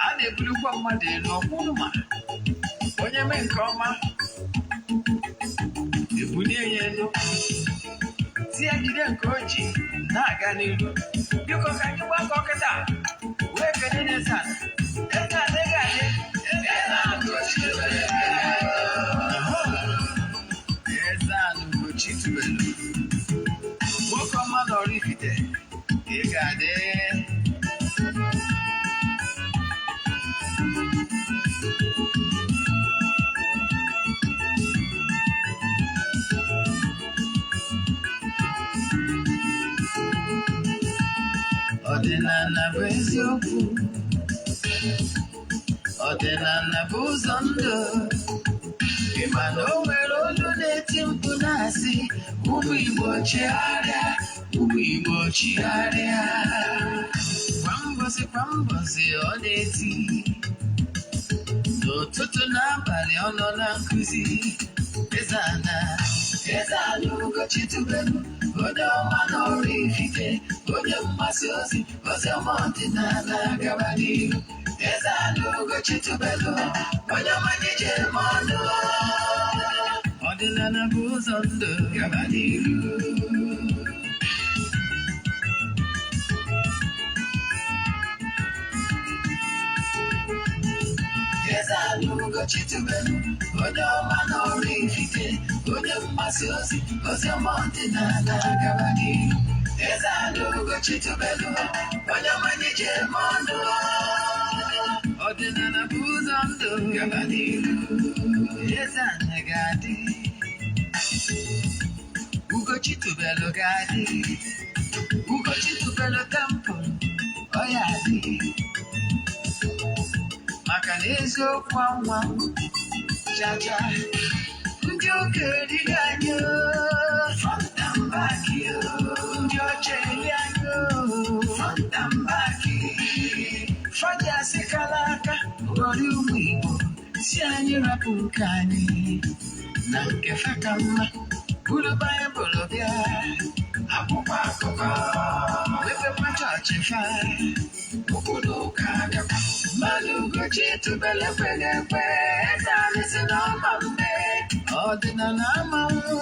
A na-ebulikwa mmadụ elu ọkwụrụ ma onye mee nke ọma, ebulie ya elu, tie jide nke o ji na-aga n'ihu. Biko, ka anyị gbakọ kịta wee kene n'eze ala. Eze ala ga-adị. Eze ala Ugochi tubelu. Eze ala Ugochi tubelu, nwoke ọma na Oraifite, ị ga-adị. Ọdịnala bụ eziokwu, ọdịnala bụ ụzọ ndụ. Ị ma na o nwere olu na-eti mkpu na-asị, "Ụmụ Igbo, chigharịa, ụmụ Igbo, chigharịa." Kwa mbọsị kwa mbọsị ọ na-eti, n'ụtụtụ n'abalị ọ nọ na nkụzi. Eze ana, Eze ala Ugochi tubelu, onye ọma na Oraifite, onye mgbasa ozi ozi ọma ọdịnala, gaba n'ihu. Eze ala Ugochi tubelu, onye ọma ji eme ọnụ. Ọdịnala bụ ụzọ ndụ, gaba n'ihu. Eze ala Ugochi tubelu, onye ọma na Oraifite, onye mgbasa ozi ozi ọma ọdịnala, gaba n'ihu. Eze ala Ugochi tubelu, onye ọma ji eme ọnụ. Ọdịnala bụ ụzọ ndụ, gaba n'ihu. Eze ala ga-adị, Ugochi tubelu ga-adị, Ugochi tubelu temple ọ ya adị, maka na eziokwu anwa chacha. Ndị ụka erighị anyị front and back, ndị ọcha eri anyị front and back. Faji asị kala aka ghọrọ ụmụ Igbo, si anyị rapụ nke anyị na nke fe ka mma. Buru Baịbụl bịa, akwụkwọ akụkọ, mepekwa chọọchị fa, obodo ụka abịakwa. Mmadụ Ugochi tubelu ekweghị ekwe. Eze anyị si na ọma mme, ọdịnala amanwụ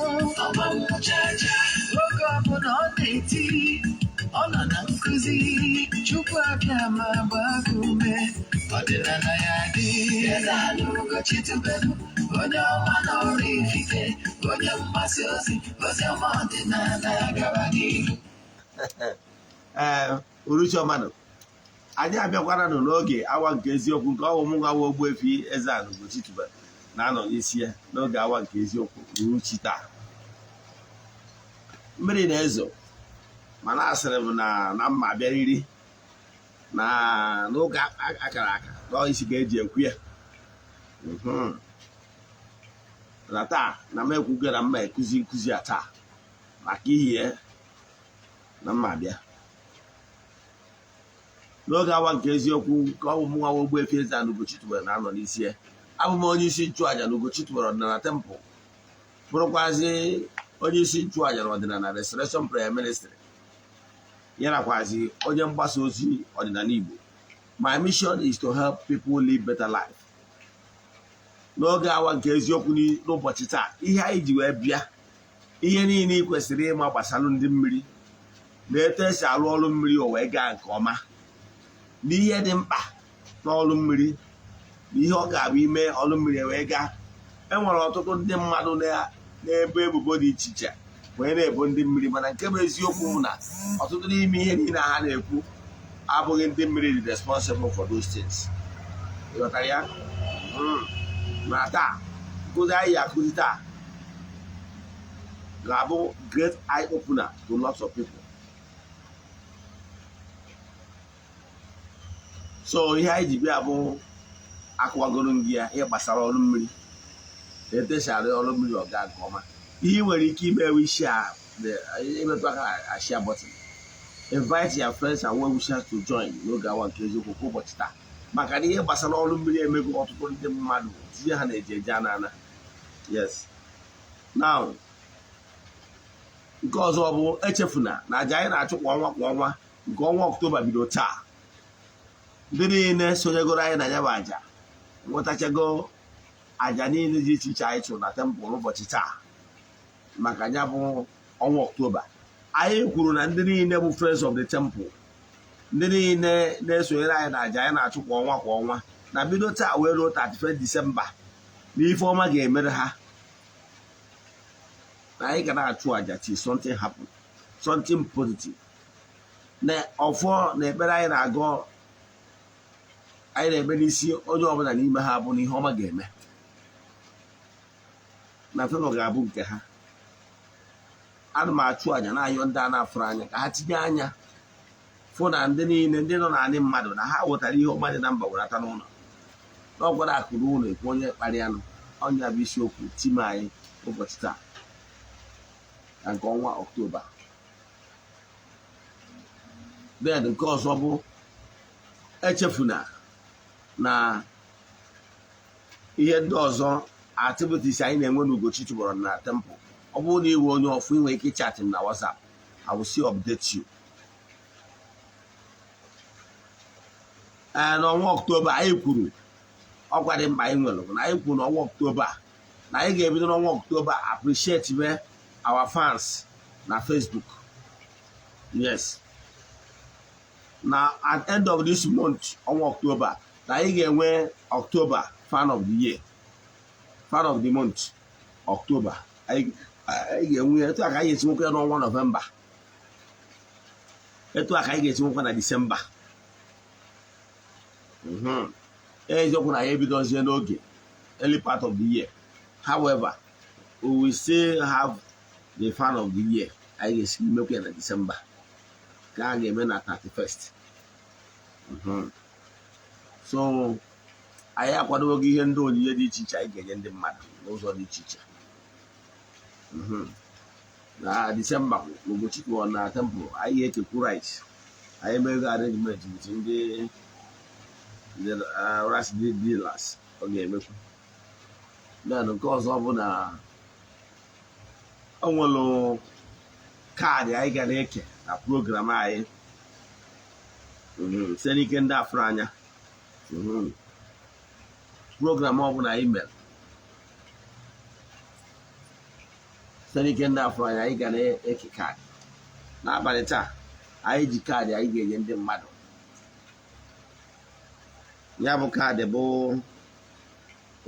ọmanwụ chacha. Oge ọbụla ọ na-eti, ọ nọ na nkụzi. Chukwu abịa ma gbaa gị ume, ọdịnala ya dị. Eze ala Ugochi tubelu, onye ọma na Oraifite, onye mgbasa ozi ozi ọma ọdịnala, gaba n'ihu. Ee, uruchi ọmanụ, anyị abịakwara nụ n'oge awa nke eziokwu, nke ọwụ mụ nwa Ogbuefi Eze-Ana Ugochi tubelu na-anọ n'isi ya. N'oge awa nke eziokwu uruchi taa, mmiri na-ezo, mana asịrị m na mma abịariri na n'oge akara aka n'isi ka eji ekwu ya. Na taa na m ekwugo na mma ekuzi nkụzi a taa maka ihie na mma abịa n'oge awa nke eziokwu, nke ọ bụ mụ nwa Ogbuefi Eze-Ana Ugochi tubelu na-anọ n'isi ya. Abụ m onye isi nchụaja na Ugochi tubelu ọdịnala temple, bụrụkwazị onye isi nchụaja na ọdịnala Restoration Prayer Ministry, ya nakwazi onye mgbasa ozi ọdịnala Igbo. My mission is to help people live better life. N'oge awa nke eziokwu n'ụbọchị taa, ihe anyị ji wee bịa, ihe niile ị kwesịrị ịma gbasara ndị mmiri na etu esi arụ ọrụ mmiri o wee gaa nke ọma, na ihe dị mkpa n'ọrụ mmiri, na ihe ọ ga-abụ ime ọrụ mmiri wee gaa. E nwere ọtụtụ ndị mmadụ na-ebo ebubo dị iche iche wee na-ebo ndị mmiri, mana nke bụ eziokwu bụ na ọtụtụ n'ime ihe niile ha na-ekwu abụghị ndị mmiri dị responsible for those things. Ịghọtara ya? Na taa, nkụzi anyị akụzi taa ga-abụ great eye opener to lots of people. So ihe anyị ji bịa bụ akụwagoro gị ya ihe gbasara ọrụ mmiri, etu esi arụ ọrụ mmiri ọga nke ọma. Ihe ị nwere ike ime ewu isi a, imetụ aka na share button, invite your friends and well wishers to join n'oge awa nke eziokwu kwa ụbọchị taa, maka na ihe gbasara ọrụ mmiri emego ọtụtụ ndị mmadụ tinye ha na-eji eje anana. Yes, now nke ọzọ bụ echefuna na aja anyị na-achụ kwa ọnwa kwa ọnwa. Nke ọnwa Ọktoba bido taa. Ndị niile sonyegoro anyị na ya bụ aja nwetachago aja niile dị iche iche anyị chụrụ na temple ụbọchị taa maka ya bụ ọnwa Ọktoba. Anyị kwuru na ndị niile bụ friends of the temple, ndị niile na-esonyere anyị na aja anyị na-achụ kwa ọnwa kwa ọnwa, na bido taa wee ruo 31 Disemba, na ife ọma ga-emere ha, na anyị ga na-achụ aja till something happen, something positive, na ọfọ na ekpere anyị na-agọ, anyị na-ekpe n'isi onye ọbụla n'ime ha bụ na ihe ọma ga-eme, na favour ga-abụ nke ha. Ana m achụ àjà na-ayọ ndị a na-afụrụ anya ka ha tinye anya fụ na ndị niile ndị nọ n'anị mmadụ na ha wetara ihe ọma dị na mba werata n'ụlọ n'ọgwara akụrụ ụlọ ekwu onye kparịanụ ọnya bụ isiokwu theme anyị ụbọchị taa na nke ọnwa Ọktoba. Then nke ọzọ bụ, echefuna na ihe ndị ọzọ, activities anyị na-enwe n'Ugochi tubelu na temple. Ọ bụrụ na iwe onye ọfụ, inwe ike chat m na WhatsApp. I will still update you. Ee, n'ọnwa Ọktoba anyị kwuru ọkwa dị mkpa anyị nwere bụ na anyị kwuru n'ọnwa Ọktoba na anyị ga-ebido n'ọnwa Ọktoba appreciate me our fans na Facebook. Yes, na at end of this month, ọnwa Ọktoba, na anyị ga-enwe October fan of the year, fan of the month October. Anyị ga-enwe etu a ka anyị ga-esi nwekwa n'ọnwa Nọvemba, etu a ka anyị ga-esi nwekwa na Disemba. Eziokwu na anyị ebidozie n'oge early part of the year. However, we will still have the fan of the year. Anyị ga-esi mekwa ya na Disemba ka a ga-eme na 31st. So anyị akwadogo ihe ndị onyinye dị iche iche anyị ga-enye ndị mmadụ n'ụzọ dị iche iche na Disemba. Ugochukwu na temple, anyị ga-ekekwu rice. Anyị mego arrangement with ndị rice dealers, ọ ga-emekwu. Then nke ọzọ bụ na o nwere kaadị anyị gara eke na program anyị site n'ike ndị afụrụ anya. Program ọbụla anyị mere site n'ike ndị afụrụ anya, anyị ga na-eke kaadị. N'abalị taa, anyị ji kaadị anyị ga-enye ndị mmadụ. Ya bụ kaadị bụ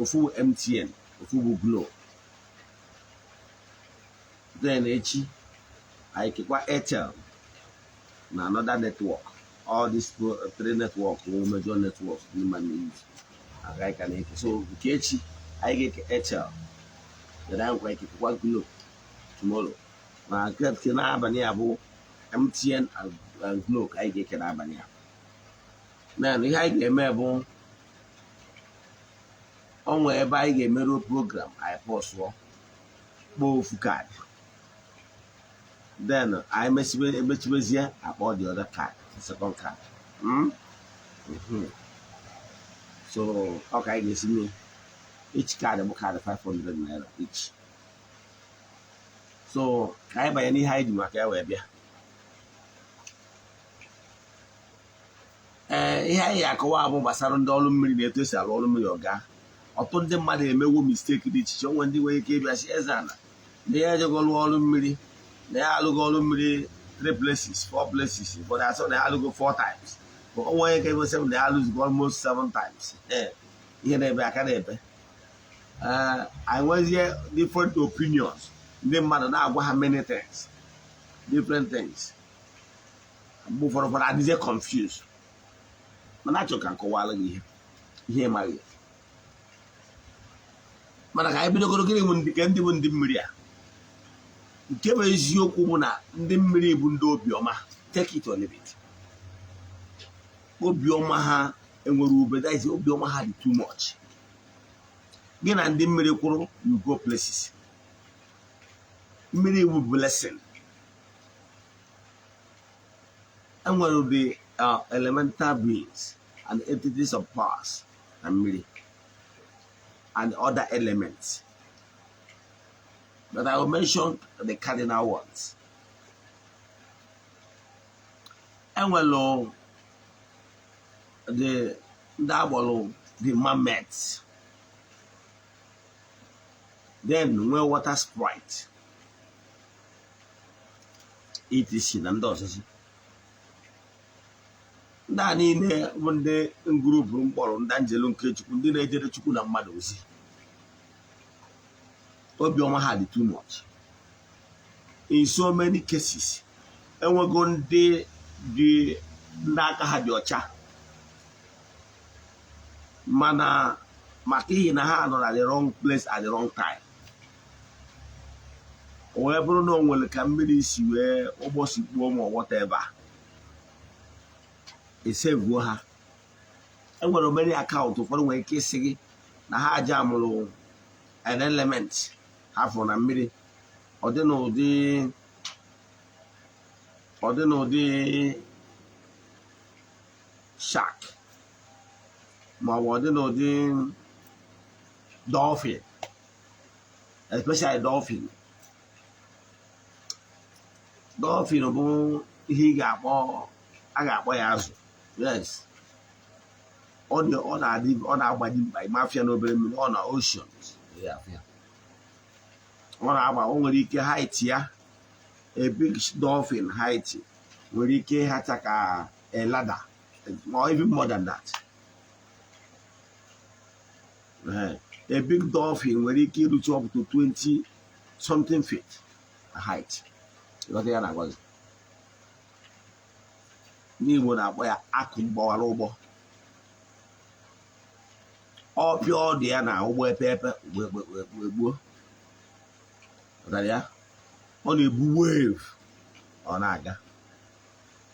ofu MTN, ofu bụ Glo. Then echi anyị kekwa Airtel na another network. All these three network wụ major networks ndị mmadụ na-use. Anyị ka na-eke. So nke echi anyị ga-eke Airtel, then anyị nkwa ekekwa Glo tomorrow, ma nke n'abalị a bụ MTN and Glo ka anyị ga-eke n'abalị a. Then ihe anyị ga-eme bụ onwe ebe anyị ga-emerụ program, anyị pọsụọ kpọọ ofu kaadị, then anyị emechibezie akpọ the other card, the second card. So ọ ka anyị ga-esi mee. Each card bụ kaadị 500 naira each. So ka anyị banye n'ihe anyị ji maka ya wee bịa. Ee, ihe anyị akọwa bụ gbasara ndị ọrụ mmiri na etu esi arụ ọrụ mmiri. Ọga, ọtụtụ ndị mmadụ emewo mistake dị iche iche. Onwe ndị nwere ike ịbịa sị, "Eze ana na ya ejego rụọ ọrụ mmiri, na ya alụgo ọrụ mmiri three places, four places." But asọ na ya alụgo four times, onwe onye ka egosi na ya alụzigo almost seven times. Ee, ihe na-ebe aka na-ebe. Ee, anyị nwezie different opinions. Ndị mmadụ na-agwa ha many things, different things. Mgbe ụfọdụ ụfọdụ adịzie confused, mana achọ ka nkọwara gị ihe ihe ịmaghị. Mana ka anyị bidogoro, gịnị bụ ndị ndị bụ ndị mmiri a? Nke bụ eziokwu bụ na ndị mmiri bụ ndị obiọma. Take it or leave it. Obiọma ha enwere ube, that is, obiọma ha dị too much. Gị na ndị mmiri kwụrụ, you go places. Mmiri bụ blessing. Enwere the elemental beings and entities of powers na mmiri and other elements, but I will mention the cardinal ones. Enwelu the ndị agbọrọ the mermaids, then nwee water sprite, etc na ndị ọzọzi. Ndị a niile bụ ndị group mkpọrọ ndị anjelu nke Chukwu, ndị na-ejere Chukwu na mmadụ ozi. Obiọma ha dị too much. In so many cases, enwego ndị dị ndị aka ha dị ọcha, mana maka ihi na ha nọ na the wrong place at the wrong time, o wee bụrụ na o nwere ka mmiri si wee ụgbọ si kpuo ma whatever, esevuo ha. Enwere many account. Ụfọdụ nwere ike ịsị gị na ha aja mụrụ an element ha fụrụ na mmiri, ọ dị n'ụdị shark, ma ọ bụ ọ dị n'ụdị dolphin, especially dolphin. Dolphin bụ ihe ị ga-akpọ, a ga-akpọ ya azụ. Yes, ọ dị, ọ na-adị, ọ na-agbaji mkpa mafia n'obere mmiri, ọ na oceans ọ na-agba. O nwere ike height ya, a big dolphin height nwere ike ịhacha ka a ladder or even more than that. A big dolphin nwere ike iruchi up to 20 something feet height. Ịghọta ya na-agwa gị, ndị Igbo na-akpọ ya akụ mgbawara ụgbọ. Ọpịa ọdụ ya na ụgbọ epe epe egbuo. Ghọtara ya? Ọ na-ebu wave, ọ na-aga.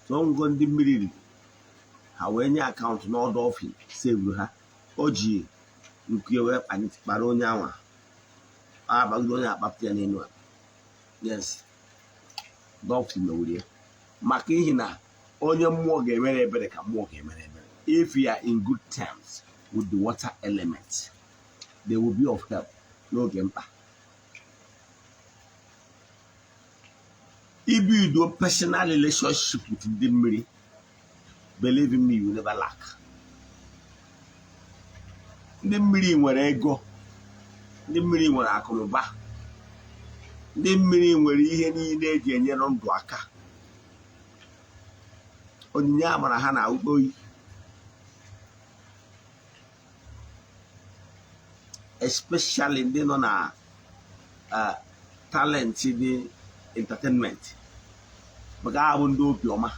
So ngwo ndị mmiri riri ha wee nye account n'ọ dolphin sevuru ha. O ji nku wee kpara onye anwa, abagide onye akpapụta ya n'elu a. Yes, dolphin mewuru ya maka ihi na onye mmụọ ga-emere ebere ka mmụọ ga-emere ebere. If you are in good terms with the water element, they will be of help n'oge mkpa. Ibido personal relationship with ndị mmiri, believe in me, you will never lack. Ndị mmiri nwere ego, ndị mmiri nwere akụnụba, ndị mmiri nwere ihe niile eji enyere ndụ aka. Onyinye amara ha na oyi, especially ndị nọ na talent dị entertainment, maka ha bụ ndị obiọma,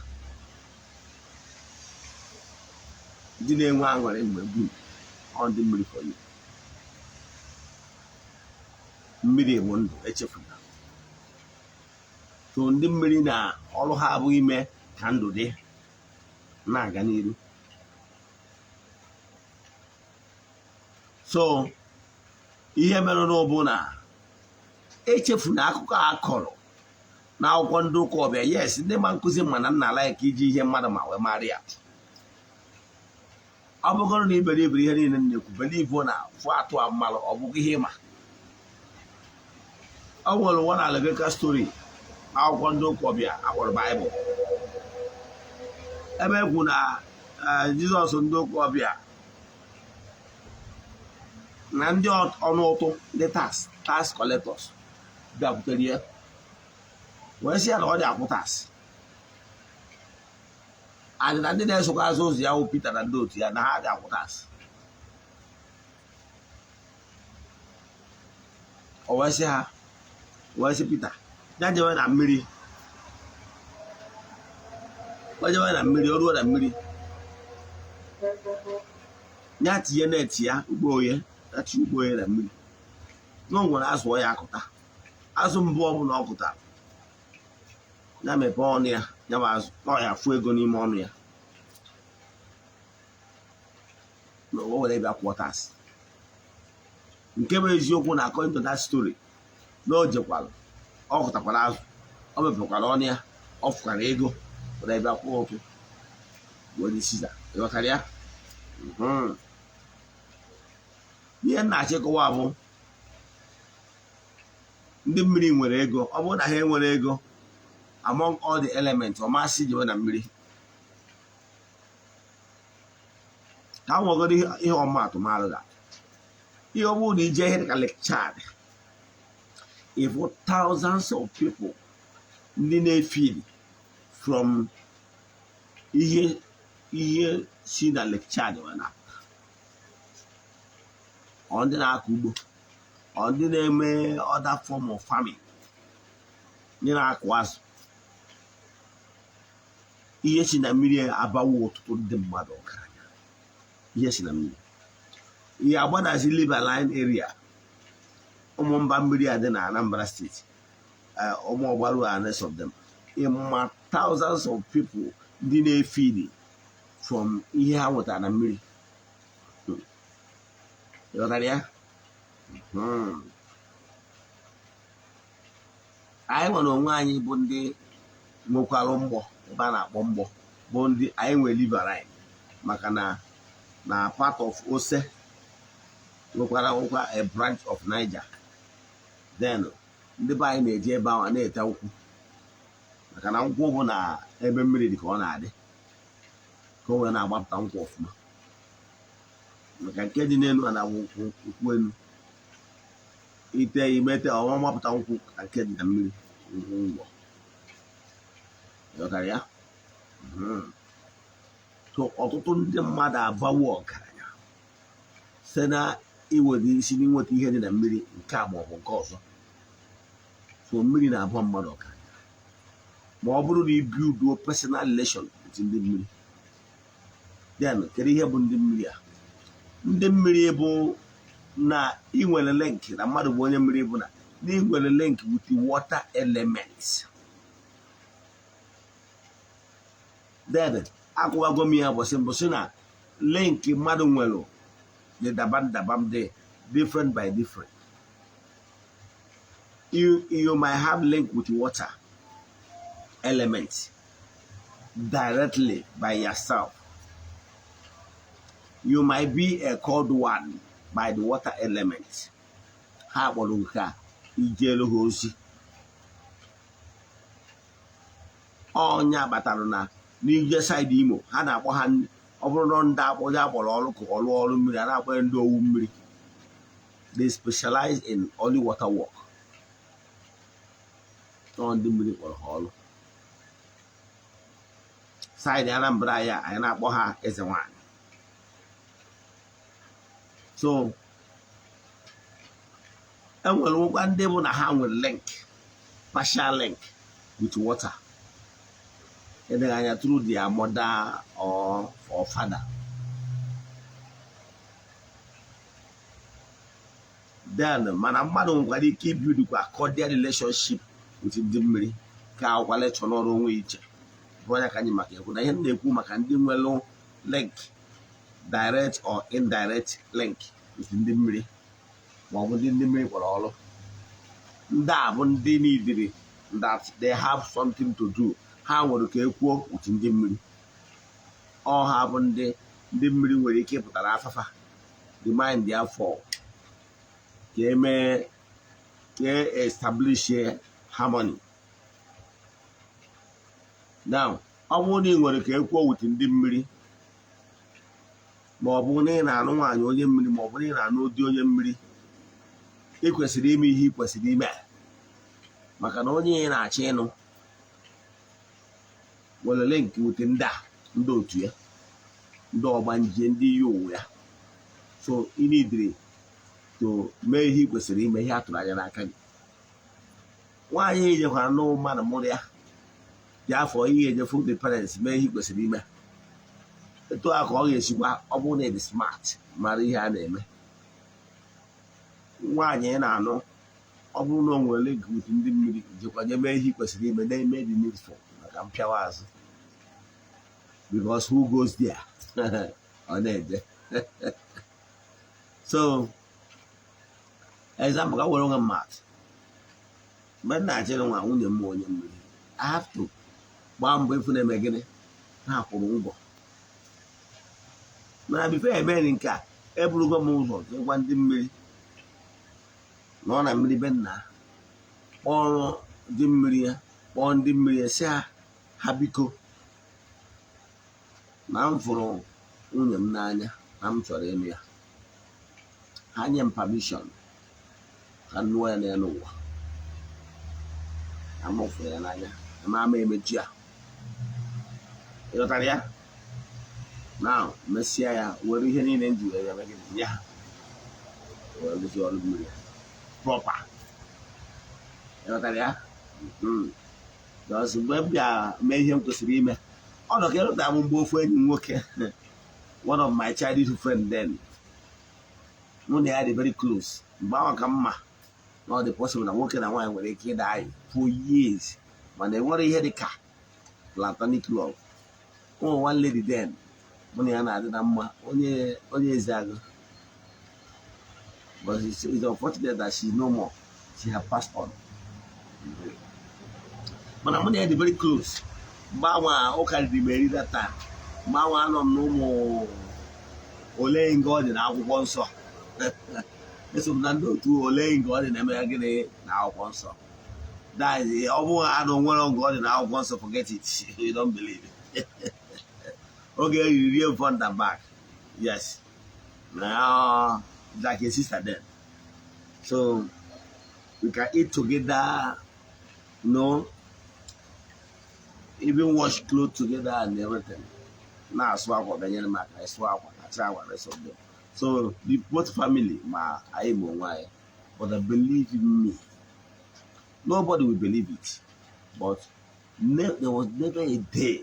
ndị na-enwe aṅụrị mgbe dum. Ọ ndị mmiri for you. Mmiri bụ ndụ, echefuna. So ndị mmiri na ọrụ ha abụghị ime ka ndụ dị na-aga n'iru. So ihe mere n'ụbụ na echefuna akụkọ a kọrọ n'akwụkwọ ndị ụka ọbịa. Yes, ndị ma nkụzi ma na nna like iji ihe mmadụ ma wee mara ya. Ọ bụgoro na iberibe ihe niile na-ekwu, believe na fụ atụ a mmalụ, ọ bụghị ihe ịma. Ọ nwere one allegorical story akwụkwọ ndị ụka ọbịa akpọrọ Baịbụl, ebe ekwu na Jizọs ndị ụka ọbịa na ndị ọnụ ụtụ, ndị tax collectors bịakwutere ya wee sị ya na ọ dị akwụ tax and na ndị na-esokwa azụ ụzọ ya wụ Pita na ndị otu ya na ha dị akwụ tax. O wee sị ha, wee sị Pita ya jewe na mmiri. O jewe na mmiri, o ruo na mmiri, ya tinye net ya, ugbo oye ya tinye ugbo oye na mmiri, na o nwere azụ ọ ya akụta. Azụ mbụ ọbụla ọ kụtara, ya mepee ọnụ ya, ya bụ azụ na ọ ya afụ ego n'ime ọnụ ya, na o were bịa kwụọ tax. Nke bụ eziokwu na according to that story, na o jekwara, ọ kụtakwara azụ, ọ mepekwara ọnụ ya, ọ fụkwara ego were bịa kwụọ ụtụ were Siza. Ịghọtara ya? Ihe m na-achịkọwa bụ ndị mmiri nwere ego. Ọ bụrụ na ha enwere ego, among all the elements, ọ masị jewe na mmiri. Ka m nwegoro ihe ọmaatụ marụ ga ihe ọ bụrụ na ije ihe dịka Lake Chad, ịfụ thousands of people ndị na-efeed from ihe si na Lake Chad wee na ọ ndị na-akọ ugbo, ọ ndị na-eme other form of farming, ndị na-akụ azụ. Ihe si na mmiri abawo ọtụtụ ndị mmadụ ọgaranya. Ihe si na mmiri, ihe agbadazi Riverine area, ụmụ mba mmiri a dị na Anambra Steeti, ụmụ ọgbaru and rest of them, ịma thousands of people ndị na-efeed from ihe ha nwetara na mmiri. Ịghọtara ya? Anyị nwere onwe anyị bụ ndị nwekwara mgbọ ebe a na-akpọ mgbọ, bụ ndị anyị nwere riverine, maka na part of Ose nwekwara nwekwa a branch of Niger. Then ndị be anyị na-eji ebe ahụ na-ete nkwụ, maka na nkwụ bụ na ebe mmiri dị ka ọ na-adị, ka o wee na-agbapụta nkwụ ọfụma, maka nke dị n'elu a na-awụ nkwụ nkwụ elu ite imete ọnwa mgbapụta nkwụ ka nke dị na mmiri nkwụ ngwọ. Ịghọtara ya? So ọtụtụ ndị mmadụ abawo ọgaranya site na iwere isi n'inweta ihe dị na mmiri nke a ma ọ bụ nke ọzọ. So mmiri na-abụ mmadụ ọgaranya ma ọ bụrụ na i build personal relation with ndị mmiri. Then kedu ihe bụ ndị mmiri a? Ndị mmiri bụ na ị nwere link na mmadụ bụ onye mmiri bụ na ị nwere link with the water elements. Then akwụwago m ya bọsị mbụ sị na link mmadụ nwere dị dabam dabam, dị different by different. You might have link with water element directly by yourself. You might be a called one by the water element. Ha kpọrọ nke a ijelu ha ozi. Ọnya kpatara na n'ije side Imo, ha na-akpọ ha, ọ bụrụ na ndị akpọ ya akpọrọ ọrụ ka ọ rụọ ọrụ mmiri, a na-akpọ ya ndị owu mmiri. They specialize in only water work. Ọ ndị mmiri kpọrọ ha ọrụ. Side Anambra ya, anyị na-akpọ ha eze nwanyị. So enwere nwekwa ndị bụ na ha nwere link, partial link with water, eleghị anya through their mother or father. Then mana mmadụ nwekwara ike ibiudikwa cordial relationship with ndị mmiri ka akwụkwa lechọ n'ọrụ onwe iche bụ onye ka anyị maka ekwu na ihe m na-ekwu maka ndị nwere link, direct or indirect link with ndị mmiri, ma ọ bụ ndị mmiri kpọrọ ọrụ. Ndị a bụ ndị neediri that they have something to do. Ha nwere ka ekwuo with ndị mmiri. Ọ ha bụ ndị mmiri nwere ike ịpụtara afafa, remind therefore ka emee ka e establish harmony. Now, ọ bụrụ na ị nwere ka ekwuo with ndị mmiri, ma ọ bụ na ị na-anụ nwaanyị onye mmiri, ma ọ bụ na ị na-anụ di onye mmiri, ị kwesịrị ime ihe ị kwesịrị ime, maka na onye ị na-achọ ịnụ nwere link with ndị a, ndị otu ya, ndị ọgbanje, ndị iyi ụwa ya. So ị neediri to mee ihe ị kwesịrị ime, ihe a tụrụ anya n'aka gị. Nwaanyị ejekwara n'ụ mmadụ mụrụ ya dị afọ ihe ejefu the parents, mee ihe ị kwesịrị ime. Etu a ka ọ ga-esikwa. Ọ bụrụ na ị dị smart, mara ihe a na-eme, nwaanyị ị na-anụ, ọ bụrụ na o nwere link with ndị mmiri, jekwa je mee ihe ị kwesịrị ime, na-eme the needful maka mpịawa azụ, because who goes there ọ na-eje. So example, ka were onwe mmadụ, mgbe m na-achịrị nwa nwunye m onye mmiri, I have to gbaa mbọ ịfụ na-eme gịnị ha kwụrụ ụgwọ. Mana before emeri nke a, eburugo m ụzọ gwa ndị mmiri nọ na mmiri be nna, kpọọ ndị mmiri ya, kpọọ ndị mmiri ya, sị ha, ha biko, na m fụrụ nwunye m n'anya. Na m chọrọ ịnụ ya, ha nye m permission ka m nụọ ya n'elu ụwa, na m fụrụ ya n'anya, na m ama emeji ya. Ịghọtara ya? Na mesịa ya, were ihe niile m ji were ya megide nye ha, were rụzie ọrụ mmiri ya proper. Ịghọtara ya? Because mgbe m bịa mee ihe m kwesịrị ime, ọ nọ ka ịrụta m mgbe ofu enyi m nwoke, one of my childhood friend then, mụ na ya dị very close. Mgbe ahụ ka mma na ọ dị possible na nwoke na nwaanyị nwere ike ịda anyị for years, mana enwere ihe dị ka platonic love. Ụmụ one lady then, mụ na ya na-adị na mma, onye Ezeagụ, but it's unfortunate that she no more, she have passed on. Mana mụ na ya dị very close. Mgbe anwa ụka riri m eri that time, mgbe anwa anọ m n'ụmụ ole nga ọ dị na akwụkwọ nsọ, eso m na ndị otu ole nga ọ dị na-eme gịnị na akwụkwọ nsọ. That is, ọ bụghị anụ nwere nga ọ dị na akwụkwọ nsọ, forget it, you don't believe. Oge eriri rie front and back, yes, now like a sister then, so we can eat together, even wash clothes together and everything. Na-asụ akwa, bịanyere m aka ịsụ akwa, acha akwa, rest of them. So the both family ma anyị ma onwe anyị. But I believe in me, nobody will believe it, but there was never a day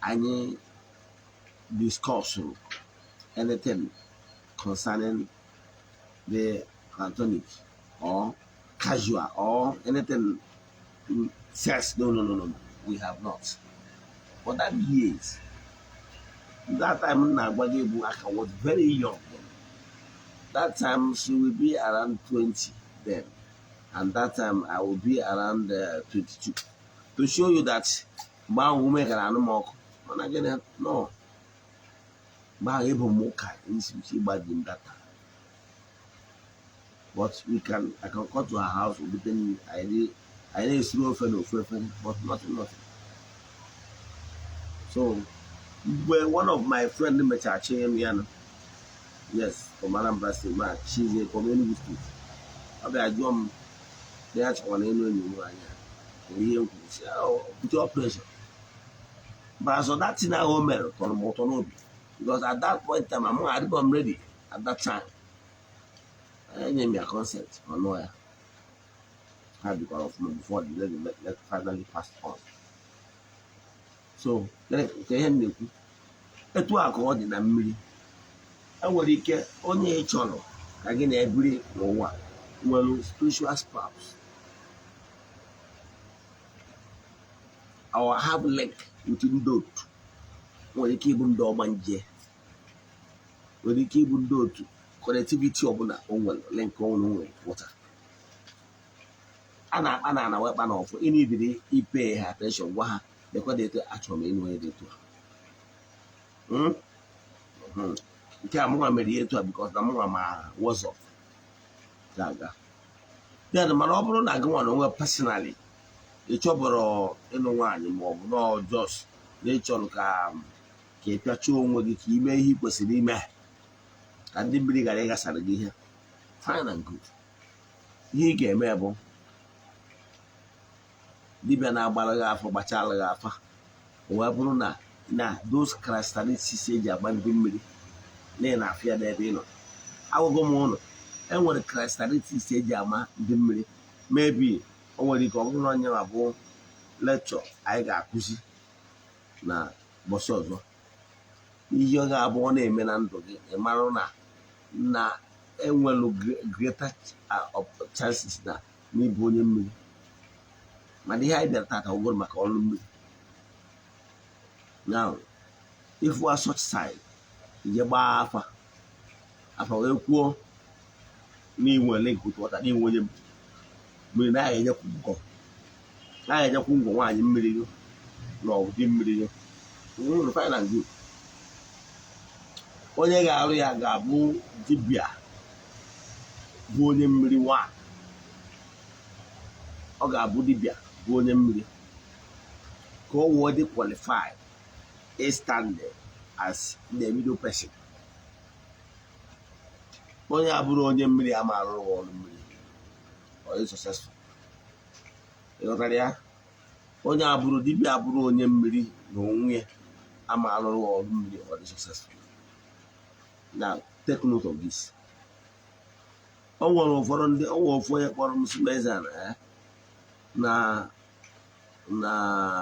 anyị discuss anything concerning the platonic or casual or anything, sex. No, no, no, no, no, we have not for that years. That time m na-agwa gị bụ aka was very young then. That time she will be around 20 then, and that time I will be around 22, to show you that mgbe ahụ ume gara anụ m ọkụ. Mana gịnị? No, mgbe ahụ ịbụ m ụka isi isi gbaji m that time. But we can I can come to her house, obute nri anyị anyị na-esiri ofe na ofu efere, but nothing, nothing. So mgbe one of my friend mechara chie m ya nụ, yes, from Anambra State, ma chizie from Enugu State, ọ bịa jụọ m na ya chọkwa na elu enyi m nwaanyị a. Nwere ihe m kwuru si put your pressure, but as that thing ahụ o mere tọrọ m ụtọ n'obi, because at that point time I'm adịbọ m ready. At that time enye m ya consent, ọ nụọ ya, ha bikwara ọfụma before the lady finally passed on. So ka ihe m na-ekwu, etu a ka ọ dị na mmiri. Enwere ike onye ị chọrọ ka gị na-ebiri n'ụwa nwere spiritual spouse or have link with ndị otu. Nwere ike ịbụ ndị ọgbanje, nwere ike ịbụ ndị otu connectivity ọbụla o nwere link o nwere water a na-akpa na ana wee kpa na ọfụ. Ị nidiri ipe ha attention, gwa ha lekwa dị etu achọrọ m ịnụ onye dị etu a. Nke a mụnwa mere ihe etu a because na mụnwa ma what's up ga-aga then. Mana ọ bụrụ na gị nwa na onwe personally ị chọbụrụ ịnụ nwaanyị, ma ọ bụ nọọ just na ị chọrọ ka ị pịachuo onwe gị, ka ime ihe ị kwesịrị ime ka ndị mmiri ghara ịghasara gị ihe, fine and good. Ihe ị ga-eme bụ dibịa na-agbara gị afọ gbachala gị afa, o wee bụrụ na those characteristics eji agba ndị mmiri na ị na-afịa n'ebe ị nọ. Agwago m ụlọ enwere characteristics eji ama ndị mmiri. Maybe o nwere ike ọ bụrụ na onye ma bụ lecture anyị ga-akụzi na bọsị ọzọ, ihe ọ ga-abụ ọ na-eme na ndụ gị, ị mara na enwelu greater chances na n'ịbụ onye mmiri. Mana ihe anyị bịara tata wụgoro maka ọrụ mmiri. Now, if we are such side, ije gbaa afa, afa wee kwuo n'inwe link with water, n'inwe onye mmiri, na ya enyekwu ngọ, na ya enyekwu ngwọ nwaanyị mmiri gị na ọgwụ di mmiri gị. Fine and good. Onye ga-arụ ya ga-abụ dibịa bụ onye mmiri nwa. Ọ ga-abụ dibịa bụ onye mmiri ka o wee dị qualified stand as the middle person. Onye abụrụ onye mmiri ama arụrụ ọrụ mmiri, ọ dị successful. Ịghọtara ya? Onye abụrụ dibịa, abụrụ onye mmiri na onwe ya, ama arụrụ ọrụ mmiri, ọ dị successful. Now take note of this. O nwere ụfọdụ ndị, o nwere ofu onye kpọrọ m si meza na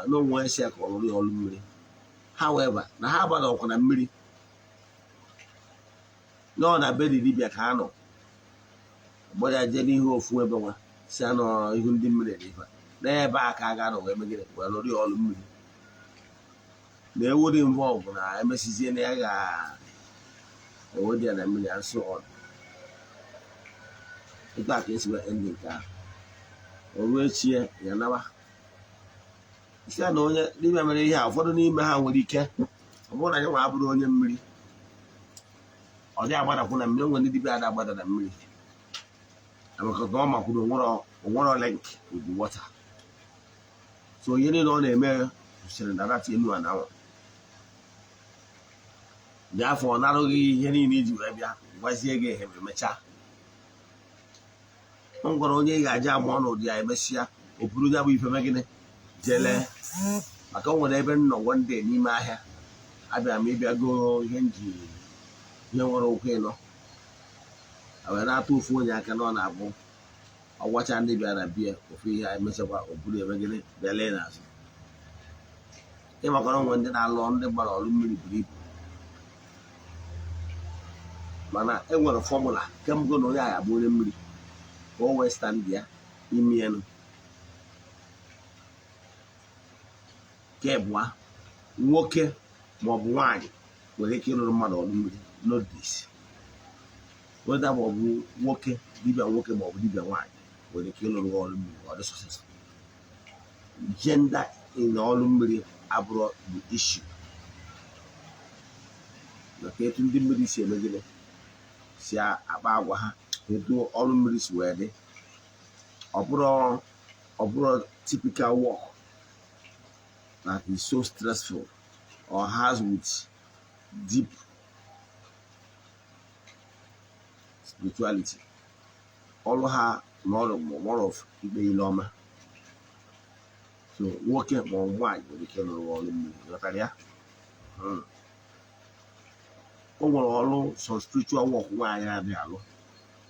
n'onwe si ya ka ọ rụrụ ya ọrụ mmiri. However, na ha gbara ọkwa na mmiri nọ na be dibịa ka ha nọ gbara jee n'ihu ofu ebe nwa si anọ ihu ndị mmiri dị ife n'ebe a ka a ga-anọ wee megide wee lụrụ ya ọrụ mmiri na ewu dị involve na emesizie na ya ga-ewe dị ya na mmiri and so on. Etu a ka esi wee end nke ahụ. O ruo echi ya nawa isi ya na onye dibịa mere ihe a. Ụfọdụ n'ime ha nwere ike ọ bụrụ na ya nwa abụrụ onye mmiri, ọ dị agbadakwu na mmiri. Onwe ndị dibịa ada agbada na mmiri maka na ọ makwuru onwero link with the water. So ihe niile ọ na-eme kwụsịrị na that enu ana anwa dị afọ. Ọ narụghị ihe niile iji wee bịa gwazie gị ihe ma emechaa. M gwara onye ị ga-aja ama ọnọdụ ya, emesịa o buru ya bụ ife megịnị jelee, maka o nwere ebe m nọ one day n'ime ahịa. Abịara m ịbịa goo ihe m ji ihe nwere ụkwụ ịnọ a wee na-atụ ofu onye aka na ọ na-abụ ọgwacha ndị bịara bịa ofu ihe a, emechakwa o buru ebe gịnị bịa lee n'azụ. Ịmakọrọ onwe ndị na-alụ ọrụ, ndị gbara ọrụ mmiri buru ibu, mana e nwere formula kemgbe na onye agha bụ onye mmiri ka o wee stand ya ime elu. Nke abụọ, nwoke maọbụ nwaanyị nwere ike ịlụrụ mmadụ ọrụ mmiri. Note this: whether ma ọ bụ nwoke, dibịa nwoke maọbụ dibịa nwaanyị, nwere ike ịlụrụ ọrụ mmiri, ọ dị successful. Gender in ọrụ mmiri abụrụ the issue, maka etu ndị mmiri si eme gịnị, si akpa agwa ha, etu ọrụ mmiri si wee dị. Ọ bụrụ typical work that is so stressful or has with deep spirituality. Ọrụ ha na ọrụ more of ikpe ile ọma. So nwoke ma ọ bụ nwaanyị nwere ike ịlụrụ ọrụ mmiri. Ghọtara ya? O nwere ọrụ some spiritual work nwaanyị adịghị alụ,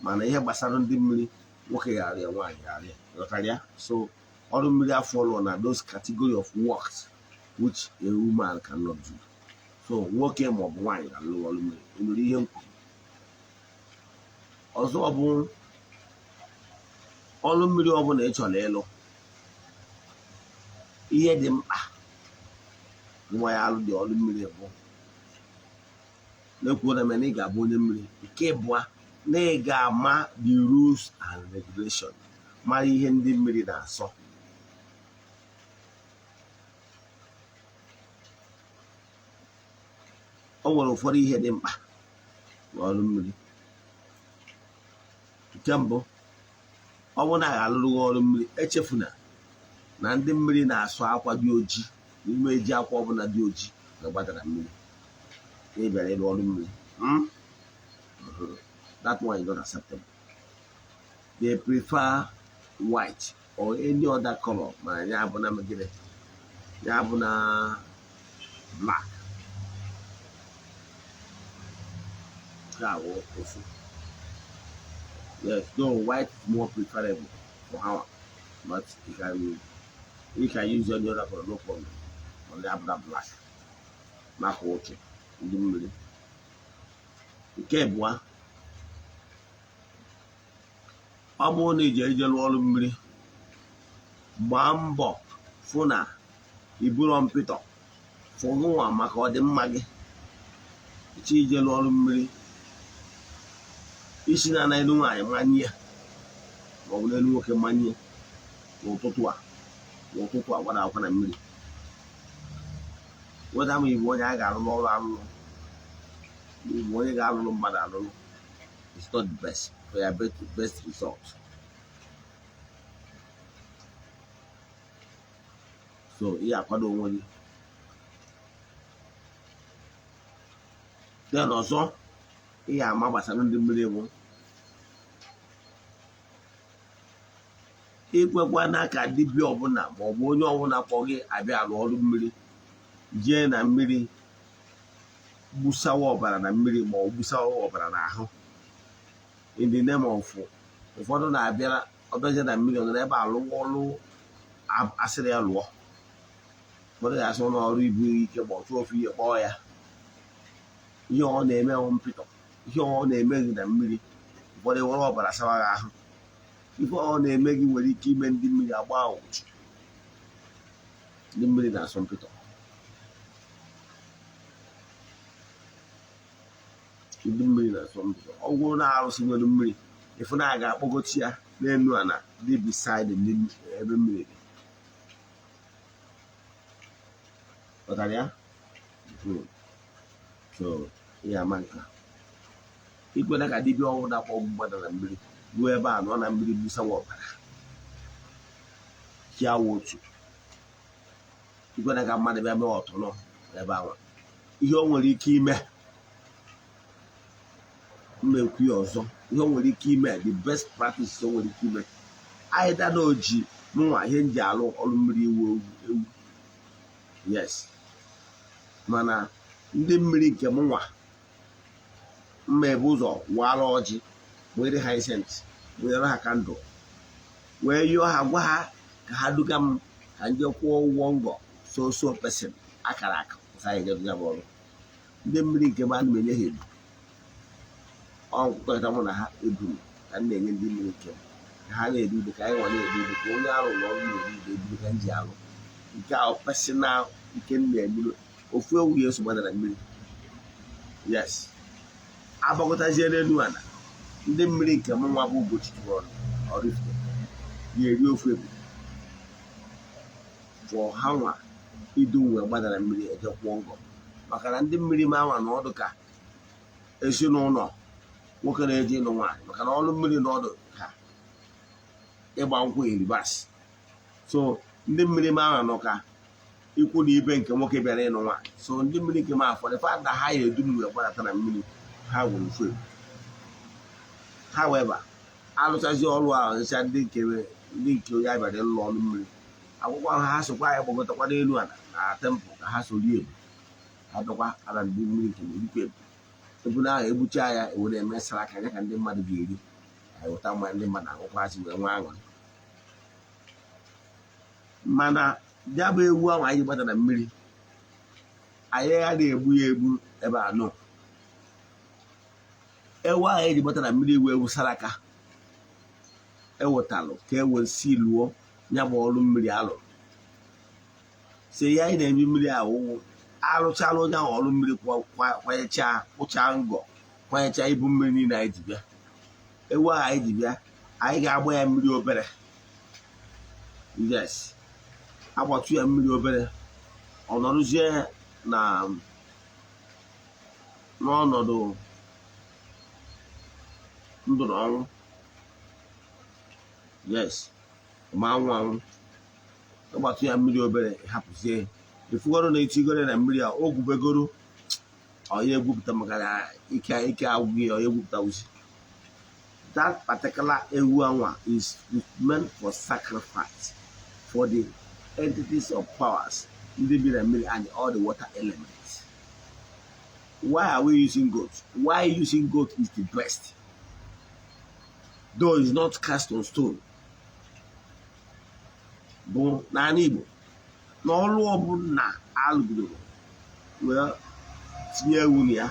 mana ihe gbasara ndị mmiri, nwoke ga-arụ ya, nwaanyị ga-arụ ya. Ghọtara ya? So ọrụ mmiri afọlọ na those category of works which a woman cannot do. So nwoke ma ọ bụ nwaanyị ga-alụ ọrụ mmiri. Ị nụrụ ihe m kwuru? Ọzọ bụ ọrụ mmiri ọbụla ị chọrọ ịlụ, ihe dị mkpa nwa ya alụ dị ọrụ mmiri bụ na-ekwuo na ị ga-abụ onye mmiri. Nke ịbụa, na ị ga-ama the rules and regulation, mara ihe ndị mmiri na-asọ. O nwere ụfọdụ ihe dị mkpa n'ọrụ mmiri. Nke mbụ, ọ bụrụ na a ga-alụrụ gị ọrụ mmiri, echefuna na ndị mmiri na-asụ akwa dị oji. N'ime eji akwa ọbụla dị oji ga-agbadara mmiri na ị bịara ịrụ ọrụ mmiri. That one is not acceptable. They prefer white or any other color, mana ya bụ na gịnị, ya bụ na black. Nke a bụ ofu. Yes, though white is more preferable for her, but you can use any other color, no problem. Mana ya bụ na black maka ụchụ ndị mmiri. Nke abụọ, ọ bụrụ na ije ije lụọ ọrụ mmiri, gbaa mbọ fụ na iburo mpịtọ fụgụnwa maka ọdịmma gị. Iche ije lụọ ọrụ mmiri, isi na n'elu nwaanyị manye ya maọbụ n'elu nwoke manye n'ụtụtụ a gbara akwa na mmiri weda ma ịbụ onye a ga-arụrụ ọrụ arụrụ, ma ịbụ onye ga-arụrụ mmadụ arụrụ, it's not the best for your best result. So ị akwado onwe gị. Then ọzọ ị ga-ama gbasara ndị mmiri bụ Ikwekwana ka dibịa ọbụla maọbụ onye ọbụla kpọ gị abịa alụ ọrụ mmiri jee na mmiri gbusawa ọbara na mmiri ma ọ gbusawa ọbara n'ahụ in the name of. Ụfọdụ na-abịa ọbịaje na mmiri, ọ nọ n'ebe alụwa ọlụ asịrị ya lụọ. Ụfọdụ ga-asị ụlọ ọrụ ibu ike ma ọ chụọ ofu ihe kpọọ ya. Ihe ọ na-eme bụ mpịtọ. Ihe ọ na-eme gị na mmiri, ụfọdụ were ọbara sawa gị ahụ. Ife ọ na-eme gị nwere ike ime ndị mmiri agba ụchụ. Ndị mmiri na-asọ mpịtọ. Ndị mmiri na-asọ mpịtọ. Ọ gwụrụ na arụsị nwere mmiri, ịfụ na a ga-akpọgochi ya n'elu ala dị beside ebe mmiri dị. Ghọtara ya? So ihe ama nka ikwena ka dibịa ọnwụ na-akpọ mmadụ na mmiri ruo ebe a nọ na mmiri gbusawa ọbara chiawa otu. Ikwena ka mmadụ bịa mee ọtụnọ ebe ahụ. Ihe o nwere ike ime, mmekwu ya ọzọ, ihe o nwere ike ime, the best practice o nwere ike ime, either na oji mụnwa ihe m ji alụ ọrụ mmiri ewu ewu, yes, mana ndị mmiri nke mụnwa mma ebe ụzọ wara ọjị, were ha incense, were ha candle, wee yọọ ha, gwa ha ka ha duga m ka nje kwụọ ụgwọ ngọ so so person akara aka ya bụ ọrụ. Ndị mmiri nke m ana m enye ha ebu ọ nkwekọrịta mụ na ha ebu ka m na-enye ndị mmiri nke m ka ha na-edu udo, ka anyị nwa na-edu udo, ka onye arụ na ọrụ na-edu udo ebu ka m ji alụ nke ahụ personal nke m na-egburu ofu ewu ya eso gbadara mmiri. Yes, agbakọtazie n'elu ala ndị mmiri nke m nwa bụ Ugochi tụrụ Oraifite ga-eri ofu ebu fọ ha nwa idu wee gbadara mmiri eje kwụọ ngọ, maka na ndị mmiri ma anwa na ọdụ ka ezinụlọ nwoke na-eje ịlụ nwaanyị, maka na ọrụ mmiri na ọdụ ka ịgba nkwụ iribas. So ndị mmiri ma anwa nọ ka ikwu na ibe nke nwoke bịara ịlụ nwaanyị. So ndị mmiri nke m afọ the fact that ha ya edu m wee gbadata na mmiri ha gwụrụ ofu ebu. However, alụchazi ọrụ ahụ ncha ndị nke onye abịara ịlụ ọrụ mmiri akwụkwọ ahụ ha sokwa anyị gbagotakwa n'elu ala na temple ka ha sori ebu ha bịakwa ala ndị mmiri nke erikwa ebu ebu na ahụ egbucha ya ewere emesara aka ya ka ndị mmadụ ga-eri eweta mmanya ndị mmadụ aṅụkwazị wee nwee aṅụrị. Mana ya bụ ewu ahụ anyị gbada na mmiri anyị agaghị egbu ya egbu ebe a nọ. Ewu ahụ eji gbata na mmiri ewu ewu saraka ewetalụ ka e wee si lụọ ya bụ ọrụ mmiri alụrụ. Si ya anyị na-eme mmiri ahụ alụchala onye ahụ ọrụ mmiri kwanyechaa kpụchaa ngọ kwanyechaa ibu mmiri niile anyị ji bịa. Ewu ahụ anyị ji bịa anyị ga-agba ya mmiri obere. Yes, agbatu ya mmiri obere ọ nọrụzie na n'ọnọdụ ndụ na ọnwụ. Yes, ma anwụ anwụ ịgbatụ ya mmiri obere hapụzie ifugoro na itigoro na mmiri a o gwubegoro onye egwupụta maka na ike ike agwụghị ya onye egwupụta wuzi. That particular ewu anwa is meant for sacrifice for the entities of powers ndị bi na mmiri and all the water elements. Why are we using goat? Why using goat is the best, though it's not cast on stone, bụ n'ala Igbo na ọrụ ọbụla alụgidoro wee tinye ewu na ya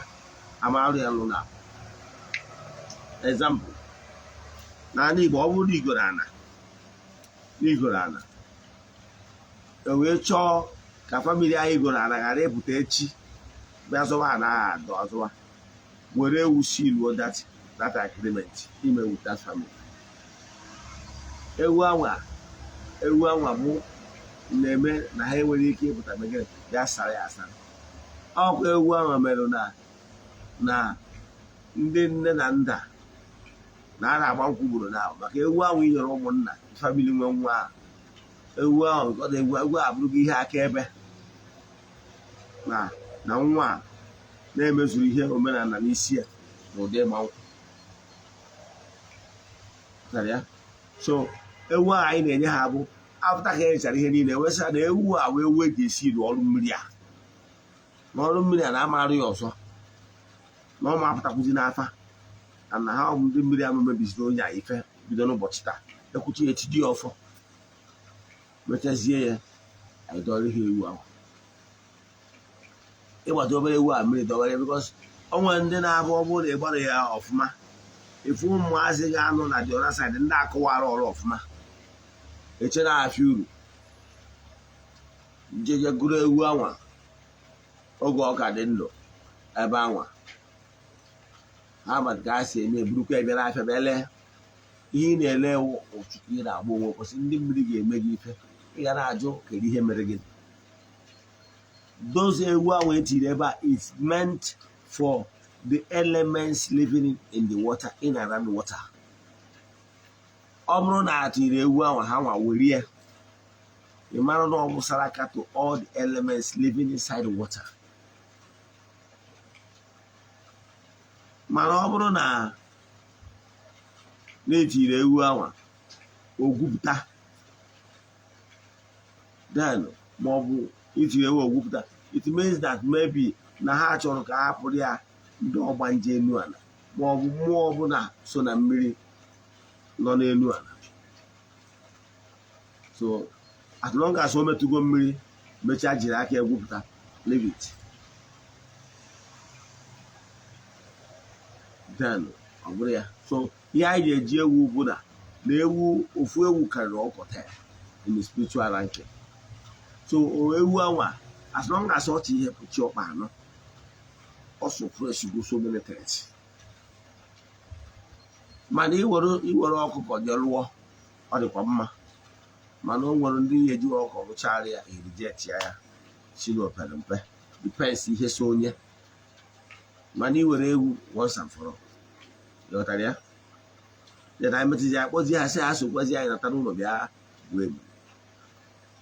amarụ ya lụ na example n'ala Igbo ọ bụrụ na igoro ana e wee chọọ ka family anyị goro ana ghara ịpụta echi bịa zọwa ana ahụ azọwa were ewu si luo that agreement ime with that family. Ewu anwa bụ na-eme na ha enwere ike ịpụta megide ya sara ya asara. Ọkwa ewu anwa mere na ndị nne na nna na a na-agba nkwụ gburu na maka ewu ahụ inyere ụmụnna famili nwe nwa ahụ. Ewu ahụ ọ na-egwu ewu abụrụgo ihe akaebe na nwa a na-emezuru ihe omenala n'isi ya na ụdị ịgba nkwụ. So Ewu a anyị na-enye ha bụ after ka enyechara ihe niile, wesịa na ewu a wee ewu eji esi iru ọrụ mmiri a, na ọrụ mmiri a na-amarụ ya ọzọ, na ọ ma apụtakwuzi n'afa na ha ọ bụ ndị mmiri ama mebiziri onye a ife. Bido n'ụbọchị taa, ekwuchi ya, etidi ya ọfọ, mechazie ya, anyị dọrọ ihe ewu ahụ. Ịgbata obere ewu a mmiri dọwere, because o nwere ndị na-abụ, ọ bụrụ na ị gbara ya ọfụma, efu ụmụazị ga-anọ na the other side, ndị akụwara ọrụ ọfụma, echere afịa uru njeje gụrụ ewu anwa oge ọ ka dị ndụ ebe anwa ha ma ka ha si eme, eburukwa ya bịara afịa bịa lee. Ihe ị na-ele ewu ụchụkwu, ị na-agba onwe kwụsị. Ndị mmiri ga-eme gị ife, ị ga na-ajụ kedu ihe mere gị. Those ewu ahụ etiri ebe a is meant for the elements living in the water, in and around water. Ọ bụrụ na atiri ewu ahụ, ha nwa were ya, ị mara na ọ gbụsara aka to all the elements living inside the water. Mana ọ bụrụ na na-etiri ewu anwa ogwupụta, then ma ọ bụ itiri ewu ogwupụta, it means that maybe na ha chọrọ ka ha hapụrụ ya ndị ọgbanje enu ala, ma ọ bụ mmụọ ọbụla so na mmiri nọ n'elu ala. So as long as o metụgo mmiri, mechaa jiri aka egwupụta, leave it. Then ọ bụrụ ya. So ihe anyị ga-eji ewu bụ na na ewu, ofu ewu karịrị ọkọta ya in the spiritual ranking. So ewu anwa, as long as ọ chị ihe pụchi ọkpa anọ, ọ suppress go so many things. Mana iwere ọkụkọ jee lụọ, ọ dịkwa mma, mana o nwere ndị ihe eji ọkụkọ rụchara ya, reject ya, ya si n'opere mpe, depends ihe so onye. Mana iwere ewu, once and for all, ịghọtara ya. Then anyị metụzi ya, kpọzie ha, sị ha sokwazi anyị nata n'ụlọ bịa gbuo egbu.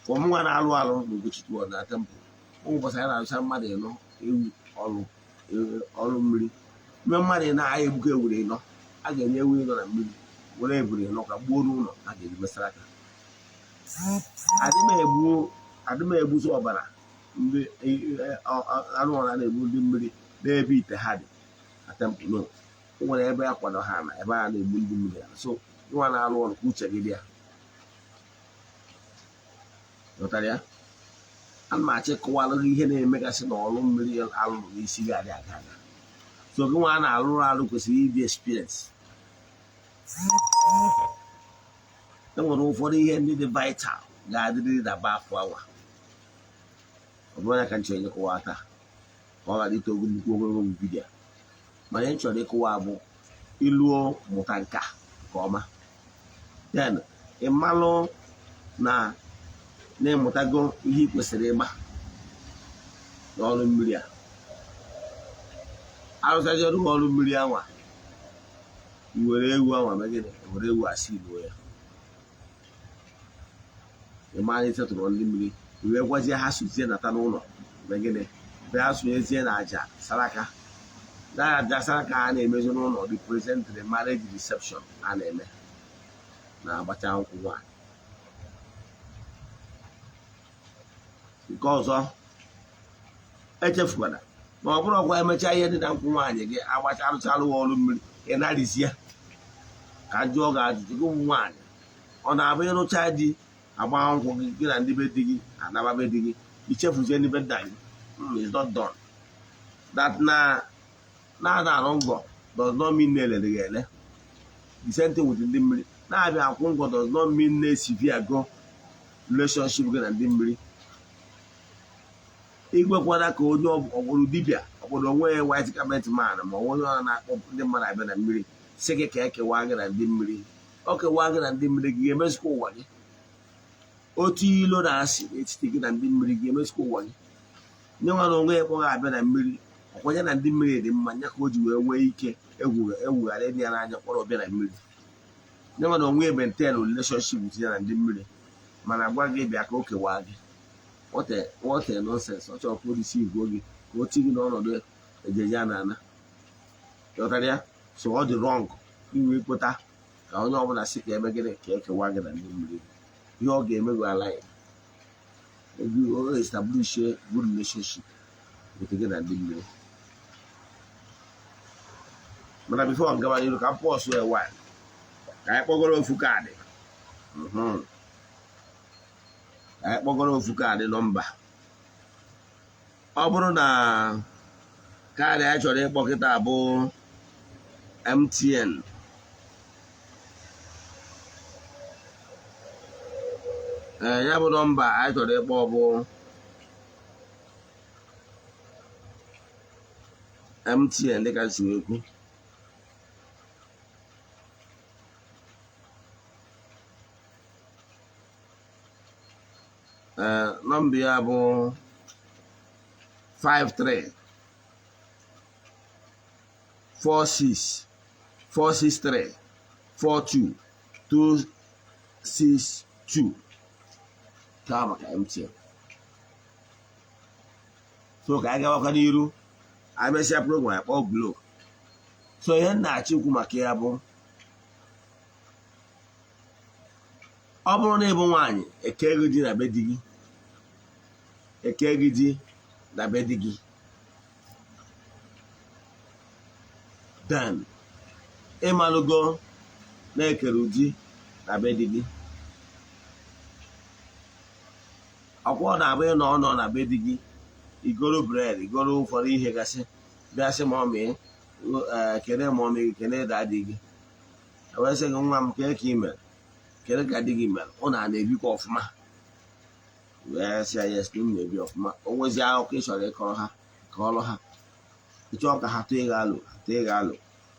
Nwa na-alụ alụ n'Ugochukwu na temple, ụbọchị anyị na-arụcha mmadụ ịnọ ewu ọrụ ọrụ mmiri, ime mmadụ ịnọ, anyị egbugo ewuru ịnọ, a ga-enye ewu ịnọ na mmiri, were eburu ịnọ ka gbuo n'ụlọ a ga-eji mesara aka. Adị m egbuzi ọbara ndị anụ ọra na-egbu ndị mmiri n'ebe ite ha dị na temple. No, o nwere ebe a kwado ha na ebe a na-egbu ndị mmiri. So nwa na-alụ ọrụ, ka uche gị dị ya, ghọtara ya. Ana m achọ ịkọwalụ gị ihe na-emegasị na ọrụ mmiri alụrụ n'isi gị adị aga aga. So gị nwa na-alụrụ alụ kwesịrị ịdị experience. E nwere ụfọdụ ihe ndị dị vital ga-adịrịrị na afọ awa. Ọ bụrụ ya ka m chọrọ ịkọwa taa, ka ọ ghara ito nnukwu ogologo video. Mana ihe m chọrọ ịkọwa bụ iluo mụta nka nke ọma, then ị malụ na na-ịmụtago ihe ị kwesịrị ịgba n'ọrụ mmiri a. Arụchaziọrụ ọrụ mmiri anwa, i were ewu anwa megide, were ewu asị iluo ya, ị mara isetụrụ ndị mmiri, i wee gwazie ha sozie nata n'ụlọ megide, bịa sonyezie na aja saraka. Na aja saraka a na-emezi n'ụlọ represent the marriage reception a na-eme na agbacha nkwụ nwaanyị. Nke ọzọ echefukwara na ọ bụrụ ọkwa emechaa ihe dị na nkwụ nwaanyị gị, agbacha arụchalụ ọrụ mmiri, ị narịzie ka jụọ gị ajụjụ gị. Ụmụ nwaanyị, ọ na-abụ ịrụcha di, agba nkwụ gị, gị na ndị be di gị anaba be di gị, ichefuzie ndị be nna gị? It's not done that. Na na arụ ngọ does not mean na elere gị ele. The same thing with ndị mmiri na-abịa akwụ ngọ does not mean na esivi go relationship gị na ndị mmiri. Igwekwana ka onye ọgbụrụ dibịa ọgbụrụ onwe ya, white garment man, ma onye ọ na-akpọ ndị mmadụ abịa na mmiri, sị gị ka ekewa gị na ndị mmiri. Ọ kewa gị na ndị mmiri gị, ga-emezikwa ụwa gị. Otu ilo na-asị n'etiti gị na ndị mmiri gị emezikwa ụwa gị. Nye nwa na onwe ya kpọghị abịa na mmiri, ọkwanye na ndị mmiri dị mma nya ka o ji wee nwee ike egwu egwu ghara ịdị ya n'anya kpọrọ ọbịa na mmiri. Nye nwa na onwe ya maintain relationship with ya na ndị mmiri, mana gwa gị bịa ka o kewaa gị. What a nonsense. Ọ chọrọ ka o deceive gị, ka o ti gị n'ọnọdụ ejeje a na-ana, ghọtara ya. So ọ dị wrong iwe ịkpụta Ka onye ọbụla sị ka eme gịnị, ka ekewa gị na ndị mmiri. Ihe ọ ga-eme gị, ala o establish a good relationship with gị na ndị mmiri. Mana before m gaba n'iru, ka m pause a while, ka anyị kpọgoro ofu kaadị. Ka anyị kpọgoro ofu kaadị nọmba. Ọ bụrụ na kaadị anyị chọrọ ịkpọ kịta bụ MTN. Ee, ya bụ nọmba anyị chọrọ ịkpọ bụ MTN, dịka m si wee kwu. Ee, nọmba ya bụ 53 46 463 42 262. Taa maka MTN. So ka anyị gawakwa n'iru, anyị mesịa program, anyị kpọọ Glo. So ihe m na-achọ ikwu maka ya bụ, ọ bụrụ na ịbụ nwaanyị, eke gị di na be di gị, eke gị di na be di gị, then ịmalụgo na-ekere di na be di gị. Ọkwa ọ na-abụ ịnọ ọnọ na be di gị, igoro bread, igoro ụfọdụ ihe gasị, bịa sị mummy, kene mummy gị, kene daddy gị. Wee sị gị, "Nwa m, kee ka ị mere? Kedu ka di gị mere? Ụnụ a na-ebikwa ọfụma?" Wee sị ya, "Yes, na m na-ebi ọfụma." O nwezi akụkọ ị chọrọ ịkọrọ ha, ka ọrụ ha ịchọọ ka ha tụọ ịga alụ, ha tụọ ịga alụ.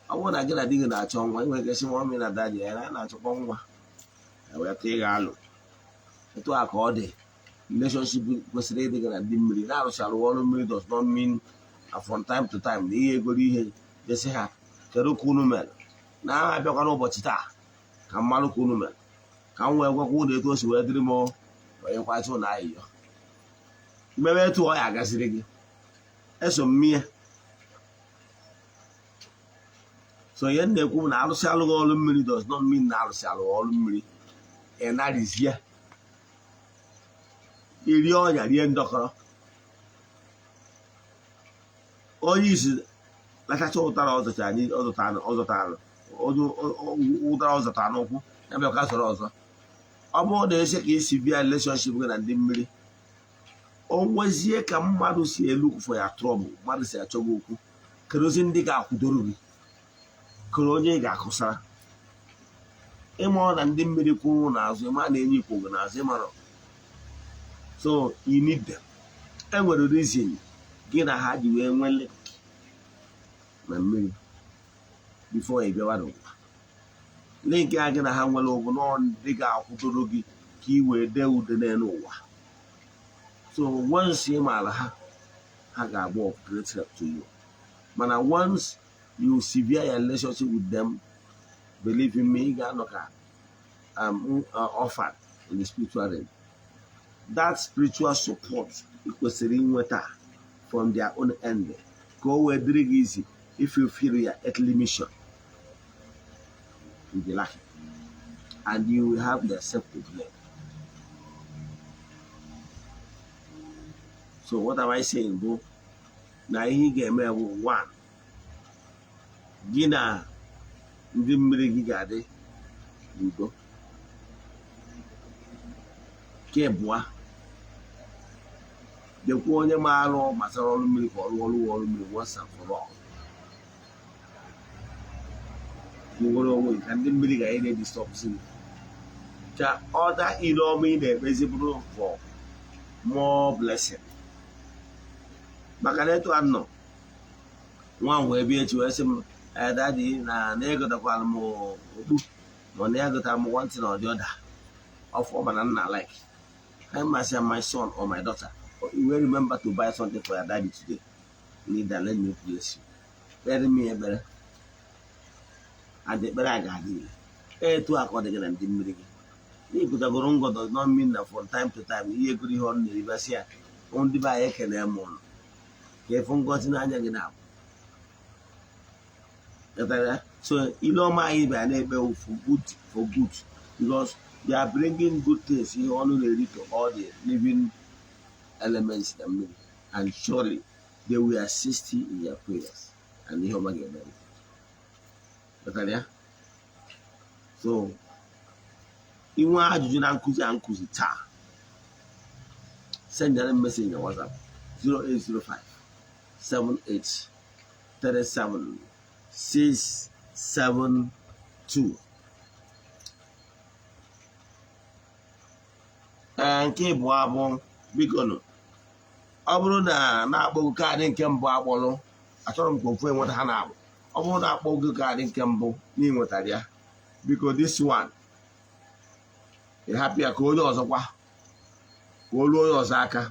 Ọ bụrụ na gị na di gị na-achọ nwa, ị nwere ike sị mummy na daddy ya na na-achọkwa nwa, wee tụọ ịga alụ. Etu a ka ọ dị, relationship kwesịrị ịdị gị na ndị mmiri na-arụchara ọrụ mmiri does not mean from time to time na ihe egoro ihe jesi ha, "Kedu ka unu mere?" Na ha abịakwa n'ụbọchị taa ka mmalụ ka unu mere, ka m wee gwakwa unu etu o si wee dịrị m, wee kwachị ụnụ ayịyọ mmebe etu ọ ya agaziri gị. Eso m mie. So ihe m na-ekwu bụ na arụsị alụghị ọrụ mmiri does not mean na arụsị alụghị ọrụ mmiri ị narizie iri ọnya rie ndọkọrọ. Onye isi lachacha ụtara ọ zụtara, ụtara ọ zụtara n'ụkwụ ya bịa ka sọrọ ọzọ. Ọ bụrụ na esi ka isi bịa relationship gị na ndị mmiri, o nwezie ka mmadụ si elu for ya trouble, mmadụ si achọ gị okwu, kedozi ndị ga-akwụdoro gị, kere onye ị ga-akụsara. Ịma ọ na ndị mmiri kwụrụ n'azụ, ịma na enyi kwụ gị n'azụ, ịmara. So you need them. E nwere reason gị na ha ji wee nwee link na mmiri before ị bịawa n'ụwa. Link a gị na ha nwere ụgwụ nọ, ndị ga-akwụdoro gị ka ị wee dee ude n'elu ụwa. So once ị maara ha, ha ga-abụ of great help to you. Mana once you sever your relationship with them, believe in me, ị ga-anọ ka orphan in the spiritual realm. That spiritual support ị kwesịrị inweta from their own end ka o wee dịrị gị easy if you feel your earthly mission will be lacking and you will have yourself to blame. So what am I saying bụ na ihe ị ga-eme bụ, one, gị na ndị mmiri gị ga-adị n'udo. Nke abụọ, dekwa onye maara gbasara ọrụ mmiri ka ọ rụọ ọrụ ọrụ mmiri once and for all, ka ị nwere onwe gị, ka ndị mmiri ga na-edisturb gị, ka ọda ile ọma ị na-ekpezi bụrụ for more blessing. Maka na etu a nọ, nwa m wee bịa echi wee sị m, "Daddy, na egotakwara m okpu," ma na ya gotara m one thing or the other of mana nna like I must say, "My son or my daughter, you will remember to buy something for your daddy today. Need that. Let me bless you." Kpere m ekpere and ekpere a ga-adị ire. Etu a ka ọ dị gị na ndị mmiri gị. N'ịgụtagoro ngọ does not mean na from time to time ihe egoro ihe ọrụ na-eribasị ya, ndị be anyị, ekele m ụnụ, ka efu ngọzi n'anya gị na-abụ. Ghọtara ya? So ile ọma anyị bịa na-ekpe for good because they are bringing good things, ihe ọnụ na-eri, to all the living elements na mmiri, and surely they will assist you in your prayers and ihe ọma ga-eme gị. Ghọtara ya? So inwe ajụjụ na nkụzi a nkụzi taa, send them message na WhatsApp 0805 78 37 672. Ee, nke ịbụọ abụ, biko nụ, ọ bụrụ na na-akpọgo kaadị nke mbụ akpọrọ, achọrọ m ka ofu enweta ha na-akpọ. Ọ bụrụ na akpọgo kaadị nke mbụ na ị nwetara ya, biko, this one, ị hapụ ya ka onye ọzọkwa, ka o ruo onye ọzọ aka.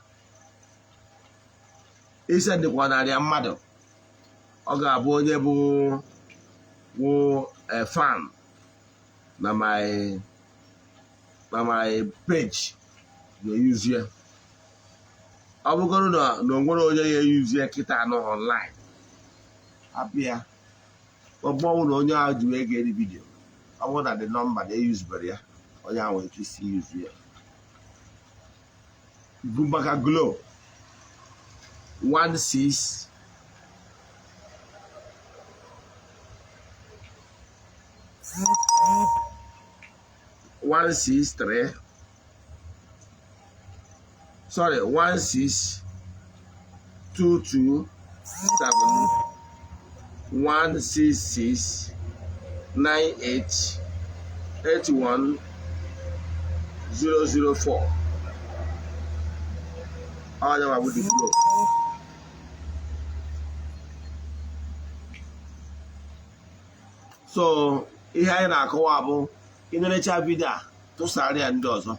Isendịkwa narị mmadụ, ọ ga-abụ onye bụ wụ fan na my page ga-eyuzu ya. Ọ bụgoro na o nwere onye ya eyuzu ya kịta nọ online, hapụ ya. Ọ bụ na onye ahụ ji wee ga-eri video, ọ bụrụ na the number na eyuzubere ya, onye ahụ nwere ike isi yuzu ya. Maka Glo, 16 163, sorry, 16227 166 98 81 004. Onye nwa bụ the Glo. So ihe anyị na-akọwa bụ, ịnerecha video a, tụsara ya ndị ọzọ.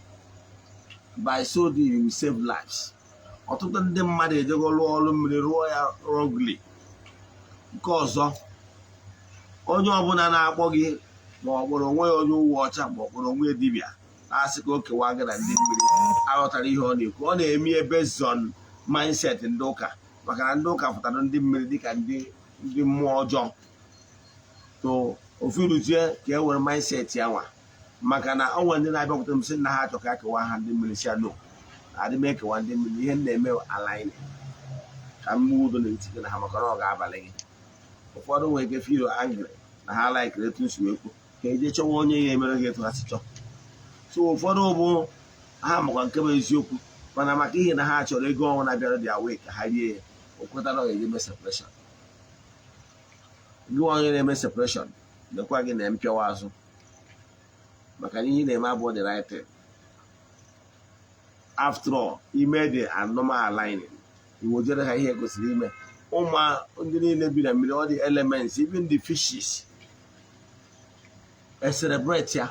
By so doing, you will save lives. Ọtụtụ ndị mmadụ ejego rụọ ọrụ mmiri, rụọ ya wrongly. Nke ọzọ, onye ọbụla na-akpọ gị, ma ọ kpọrọ onwe ya onye uwe ọcha, ma ọ kpọrọ onwe ya dibịa, na-asị ka o kewaa gị na ndị mmiri, aghọtara ihe ọ na-ekwu. Ọ na-eme based on mindset ndị ụka, maka na ndị ụka pụtara ndị mmiri dịka ndị mmụọ ọjọọ. So ofu iruzie ka e were mindset ya nwa, maka na o nwere ndị na-abịakwute m sị na ha achọ ka ekewa ha ndị mmiri. Si ya no, adị m ekewa ndị mmiri. Ihe m na-eme align ka m mee udo n'etiti gị na ha, maka na ọ ga-abalị gị. Ụfọdụ nwere ike feel angry na ha laikiri etu nsi wee kwu, ka eje chọwa onye ya emere gị etu ha si chọọ. So ụfọdụ bụ ha makwa nke bụ eziokwu, mana maka ihe na ha chọrọ ego ọnwụ na-abịara dị away ka ha rie ya, o kwetara ọ ga-eje mee separation. Gị onye na-eme separation, lekwa gị na mpịawa azụ, maka na ihe ị na-eme abụọ the right thing. After all, ime the abnormal aligning, iwojere ha ihe kwesịrị ime. Ụmụ ndị niile bi na mmiri, all the elements, even the fishes, e celebrate ya.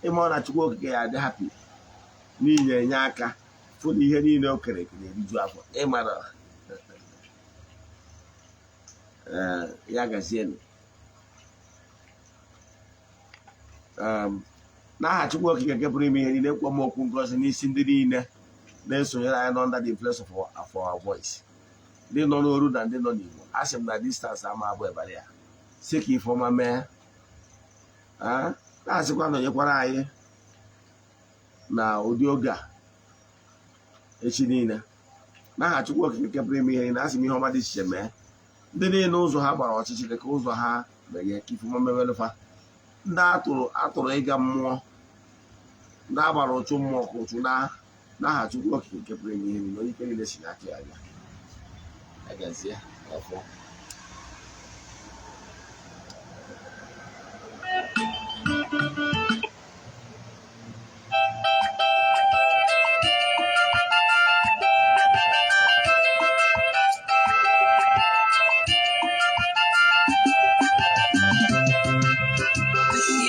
Ịma ọ na Chukwu Okike ya adị happy n'ihi enye aka fụ na ihe niile o kere eke na-eriju afọ. Ịmara ee, ya gazienụ. N'aha Chukwu Okike nke pụrụ ime ihe niile, ekwu m okwu ngozi n'isi ndị niile na-esonyere anyị nọ under the influence of our voice, ndị nọ n'oru na ndị nọ n'Igbo. A sị m na distance ama abụ ebara ya si ka ifeọma mee. Na-asịkwa nọnyekwara anyị na ụdị oge a echi niile. N'aha Chukwu Okike nke pụrụ ime ihe niile, asị m ihe ọma dị iche iche mee ndị niile ụzọ ha gbara ọchịchịrị, ka ụzọ ha meghee, ka ifeọma mewelụfa. Ndị atụrụ atụrụ ịga mmụọ, ndị agbara ụchụ mmụọ, ka ụchụ na n'aha Chukwu Okike nke pụrụ ime ihe niile, onye ike niile si n'aka ya bịa. Agazie ọfọ.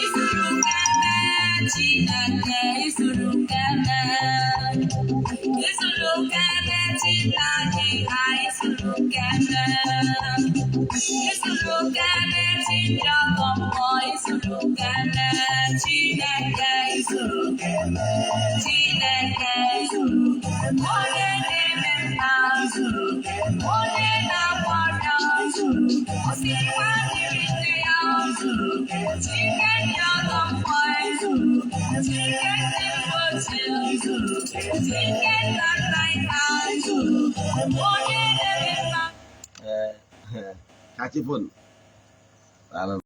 Isuru keme, Chineke, isuru keme. Isuru keme, Chineke ha, isuru keme. Isuru keme, Chineke mmụọ, isuru keme. Chineke, isuru keme. Chineke, isuru keme. Onye na-eme mma, onye na-agwọ ọrịa, osi nwa dịrị. Ike ndị ọgọ mmụọ, ike ndị mbụ ochie, ike nna nna anyị ha, onye na-eme mma. Ee, ka chi fonu. Daalụ.